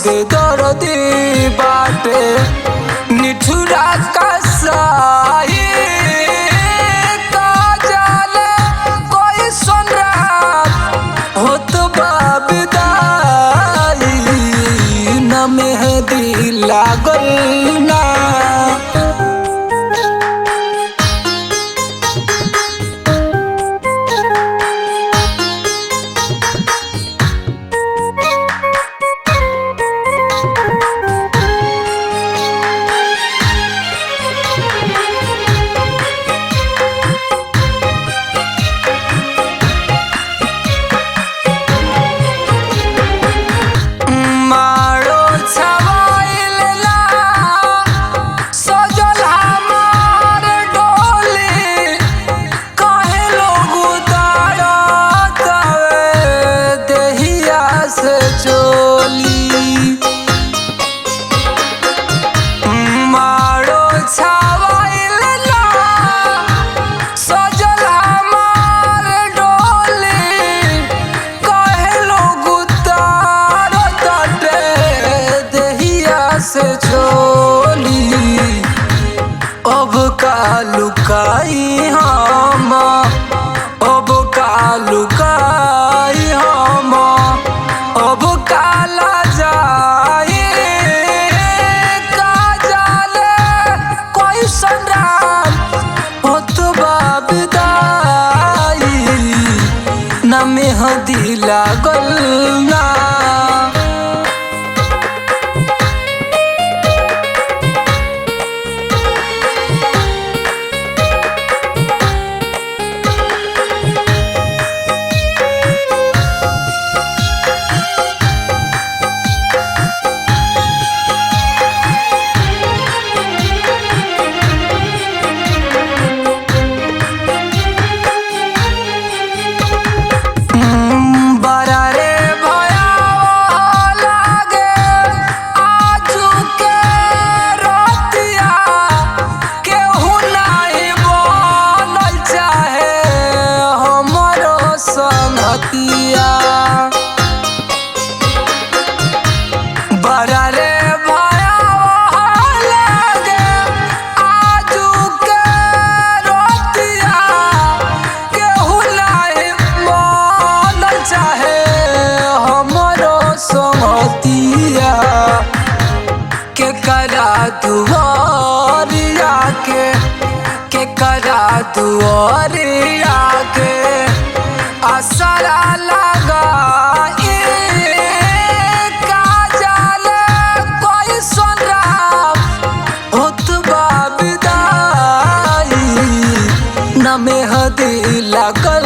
बेदर्दी बाटे निठुरा कसाई का जाने कोई रात होत बा विदाई न मेहंदी लागल ना। मारो छवाइल ना सजल हमार डोली काहे लोग उतारतावे देहिया से चोली। मारो छवाइल ना सजल हमार डोली काहे लोग उतारताटे देहिया से चोली। अब का लुकाई हम अब का लुकाई हम अब काला जाई का जाने कोई रात होत बा विदाई न मेहंदी लागल ना। बड़ा रे भयावह लागे आजू के रतिया केहू नाही बनल चाहे हमरो संगतिया। बड़ा रे भयावह लागे आजू के रतिया केहू नाही बनल चाहे हमरो संगतिया। के करा दुआरिया के करा दुआरिया के असरा लगा का जाने कोई रात होत बा विदाई न मेहंदी लागल।